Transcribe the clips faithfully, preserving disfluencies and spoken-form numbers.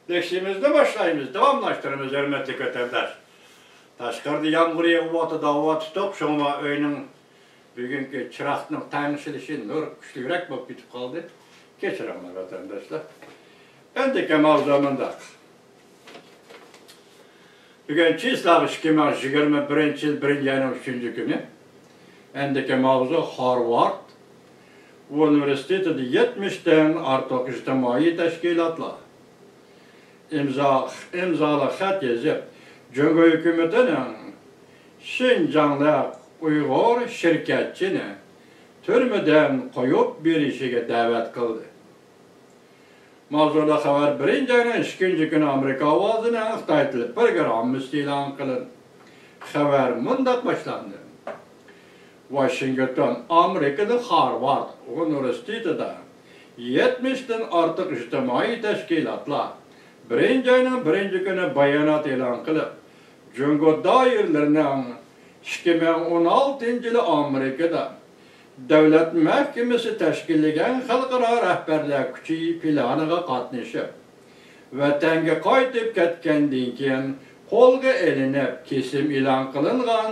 لېكسىيىمىزنى باشلايمىز، داۋاملاشتۇرىمىز، ھۆرمەتلىك ۋەتەنداش. تاشقىرىدا يامغۇر يېغىۋاتىدۇ، ھاۋا تۇتۇق، شۇڭا ئۆينىڭ بۈگۈنكى چىراغنىڭ تەڭشىلىشى، نۇر كۈچلۈكرەك بولۇپ كېتىپ قالدى. كەچۈرۈڭلار، ۋەتەنداشلار. ئەمدىكى ماۋزۇ مۇنداق. بۈگۈن چىسلاغ ئىككى مىڭ يىگىرمە بىرىنچى يىل بىرىنچى ئاينىڭ ئۈچىنچى كۈنى. ئەمدىكى ماۋزۇ: خارۋارد ئۇنىۋېرسىتېتىدا يەتمىشتىن ئارتۇق ئىجتىمائىي تەشكىلاتلار ئىمزا، ئىمزالىق خەت يېزىپ، جۇڭگو ھۆكۈمىتىنىڭ شىنجاڭلىق ئۇيغۇر شىركەتچىنى تۈرمىدىن قويۇپ بېرىشىگە دەۋەت قىلدى. ماۋزۇلۇق خەۋەر بىرىنچى ئاينىڭ ئىككىنچى كۈنى ئامېرىكا ئاۋازىنىڭ خىتاي تىلى پروگراممىسىدا ئېلان قىلىندى. خەۋەر مۇنداق باشلاندى. ۋاشىنگتون، ئامېرىكىدا خارۋارد ئۇنىۋېرسىتېتىدا يەتمىشتىن ئارتۇق ئىجتىمائىي تەشكىلاتلار بىرىنچى ئاينىڭ بىرىنچى كۈنى بايانات ئېلان قىلىپ، جۇڭگو دائىرىلىرىنىڭ ئىككى مىڭ ئون ئالتىنچى يىلى ئامېرىكىدا دۆلەت مەھكىمىسى تەشكىللىگەن خەلقئارا رەھبەرلەر كۈچى پىلانىغا قاتنىشىپ، ۋەتەنگە قايتىپ كەتكەندىن كېيىن قولغا ئېلىنىپ، كېسىم ئېلان قىلىنغان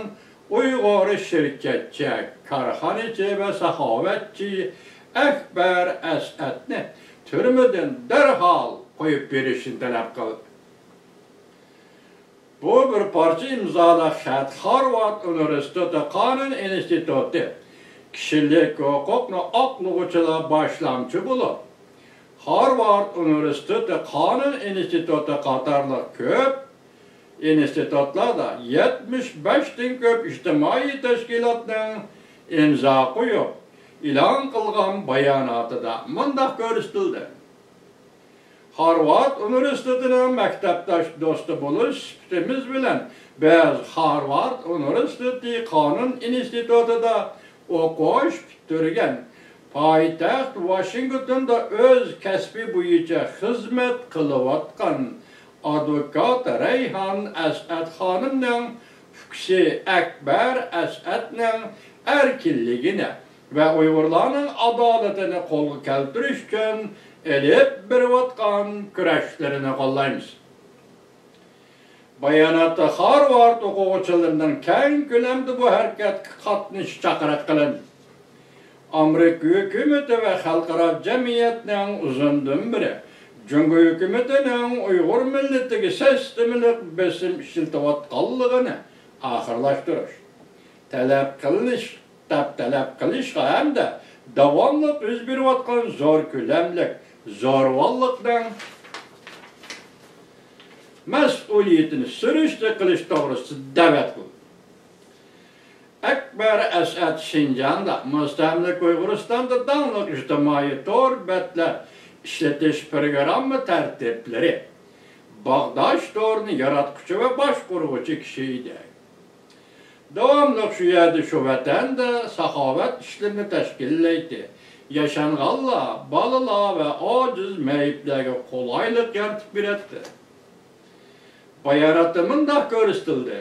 ئۇيغۇر شىركەتچى، كارخانىچى ۋە ساخاۋەتچى ئەكبەر ئەسئەتنى تۈرمىدىن دەرھال قويۇپ بېرىشنى تەلەپ قىلدى. بۇ بىر پارچە ئىمزالىق خەت خارۋارد ئۇنىۋېرسىتېتى قانۇن ئىنستىتۇتى كىشىلىك ھوقۇقنى ئاقلىغۇچىلار باشلامچى بولۇپ، خارۋارد ئۇنىۋېرسىتېتى قانۇن ئىنستىتۇتى قاتارلىق كۆپ ئىنستىتۇتلاردا يەتمىش بەشتىن كۆپ ئىجتىمائىي تەشكىلاتنىڭ ئىمزا قويۇپ ئېلان قىلغان باياناتىدا مۇنداق كۆرسىتىلدى. خارۋارد ئۇنىۋېرسىتېتىنىڭ مەكتەپداش دوستى بولۇش سۈپىتىمىز بىلەن، بىز خارۋارد ئۇنىۋېرسىتېتى قانۇن ئىنستىتۇتىدا ئوقۇش پۈتتۈرگەن، پايتەخت ۋاشىنگتوندا ئۆز كەسپى بويىچە خىزمەت قىلىۋاتقان ئادۋوكات رەيھان ئەسئەت خانىمنىڭ ئۇكىسى ئەكبەر ئەسئەتنىڭ ئەركىنلىكىنى ۋە ئۇيغۇرلارنىڭ ئادالىتىنى قولغا كەلتۈرۈش ئۈچۈن ئېلىپ بېرىۋاتقان كۈرەشلىرىنى قوللايمىز. باياناتتا خارۋارد ئوقۇغۇچىلىرىنىڭ كەڭ كۆلەمدە بۇ ھەرىكەتكە قاتنىشىش چاقىرىق قىلىندى. ئامېرىكا ھۆكۈمىتى ۋە خەلقئارا جەمئىيەتنىڭ ئۇزۇندىن بېرى جۇڭگو ھۆكۈمىتىنىڭ ئۇيغۇر مىللىتىگە سىستېمىلىق بېسىم ئىشلىتىۋاتقانلىقىنى ئاخىرلاشتۇرۇش، تەلەپ قىلىش، دەپ تەلەپ قىلىشقا ھەمدە داۋاملىق يۈز بېرىۋاتقان زور كۆلەملىك زورىۋاللىقنىڭ مەسئۇلىيىتىنى سۈرۈشتە قىلىش توغرىسىدا دەۋەت قىلدى. ئەكبەر ئەسئەت شىنجاڭدا، مۇستەملىكە ئۇيغۇرىستاندا داڭلىق ئىجتىمائىي تور بەتلەر ئىشلىتىش پىروگرامما تەرتىپلىرى، باغداش تورىنى ياراتقۇچى ۋە باشقۇرغۇچى كىشى ئىدى. داۋاملىق شۇ يەردە، شۇ ۋەتەندە ساخاۋەت ئىشلىرىنى تەشكىللەيتتى. ياشانغانلار، بالىلار ۋە ئاجىز مەيىپلەرگە قولايلىق يارىتىپ بېرەتتى. باياناتتا مۇنداق كۆرسىتىلدى: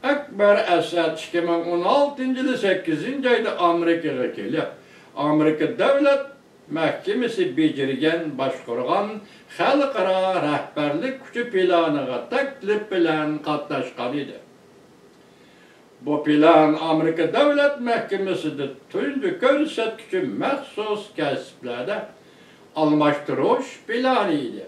ئەكبەر ئەسئەت ئىككى مىڭ ئون ئالتىنچى يىلى سەككىزىنچى ئايدا ئامېرىكىغا كېلىپ، ئامېرىكا دۆلەت مەھكىمىسى بېجىرگەن، باشقۇرغان خەلقئارا رەھبەرلىك كۈچى پىلانىغا تەكلىپ بىلەن قاتناشقان ئىدى. بۇ پىلان ئامېرىكا دۆلەت مەھكىمىسىدە تۇنجى كۆرسەتكۈچى مەخسۇس كەسىپلەردە ئالماشتۇرۇش پىلانى ئىدى.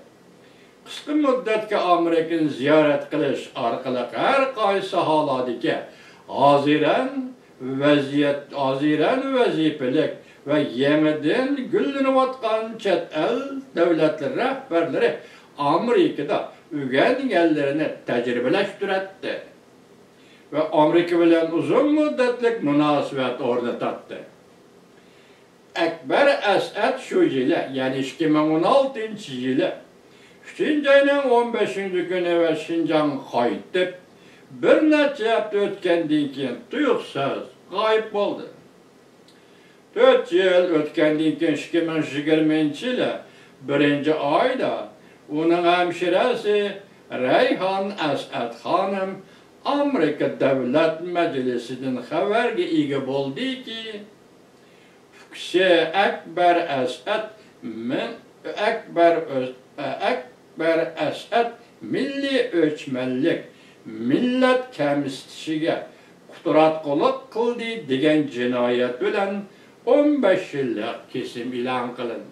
قىسقا مۇددەتكە ئامېرىكىنى زىيارەت قىلىش ئارقىلىق ھەر قايسى ساھەلەردىكى ھازىرەن ۋەزىيەت، ھازىرەن ۋەزىپىلىك ۋە يېڭىدىن گۈللىنىۋاتقان چەت ئەل دۆلەتلىرى رەھبەرلىرى ئامېرىكىدا ئۆگەنگەنلىرىنى تەجرىبىلەشتۈرەتتى ۋە ئامېرىكا بىلەن ئۇزۇن مۇددەتلىك مۇناسىۋەت ئورنىتاتتى. ئەكبەر ئەسئەت شۇ يىلى، يەنى ئىككى مىڭ ئون ئالتىنچى يىلى ئۈچىنچى ئاينىڭ ئون بەشىنچى كۈنى ۋە شىنجاڭغا قايتىپ، بىر نەچچە ھەپتە ئۆتكەندىن كېيىن تۇيۇقسىز غايىب بولدى. تۆت يىل ئۆتكەندىن كېيىن، ئىككى مىڭ يىگىرمىنچى يىلى بىرىنچى ئايدا ئۇنىڭ ھەمشىرەسى رەيھان ئەسئەت خانىم ئامېرىكا دۆلەت مەجلىسىدىن خەۋەرگە ئىگە بولدىكى، ئۇكىسى ئەكبەر ئەسئەت مىڭ، ئەكبەر ئۆز-، ئەك-، ئەكبەر ئەسئەد مىللىي ئۆچمەنلىك، مىللەت كەمسىتىشىگە قۇتراتقۇلۇق قىلدى دېگەن جىنايەت بىلەن ئون بەش يىللىق كېسىم ئېلان قىلىندى.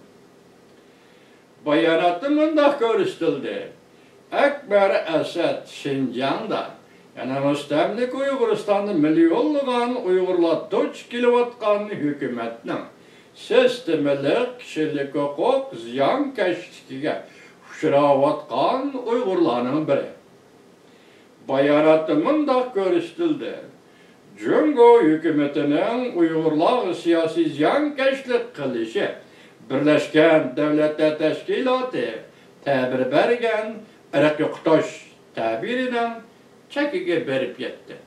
باياناتتا مۇنداق كۆرسىتىلدى: ئەكبەر ئەسەد شىنجاڭدا، يەنى مۇستەملىكە ئۇيغۇرىستاندا مىليونلىغان ئۇيغۇرلار دۇچ كېلىۋاتقان ھۆكۈمەتنىڭ سىستېمىلىق كىشىلىك ھوقۇق زىيانكەشلىكىگە ئۇچراۋاتقان ئۇيغۇرلارنىڭ بىرى. باياناتتا مۇنداق كۆرسىتىلدى: جۇڭگو ھۆكۈمىتىنىڭ ئۇيغۇرلارغا سىياسىي زىيانكەشلىك قىلىشى بىرلەشكەن دۆلەتلەر تەشكىلاتى تەبىر بەرگەن ئىرقىي قۇتۇش تەبىرىنىڭ چېكىگە بېرىپ يەتتى.